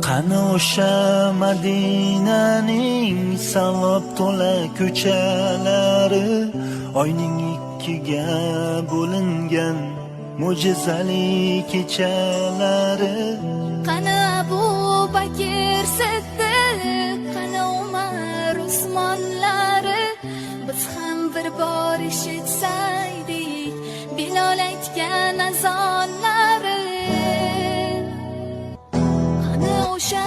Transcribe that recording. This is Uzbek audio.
Qani o'sha Madinaning savob to'la ko'chalari, oyning ikkiga bo'lingan mo'jizali kechalari? Qani Abu Bakr Siddiq, qani Umar, Usmonlari? Biz ham bir bor eshitsaydik Bilol aytgan azonlari. Qani o'sha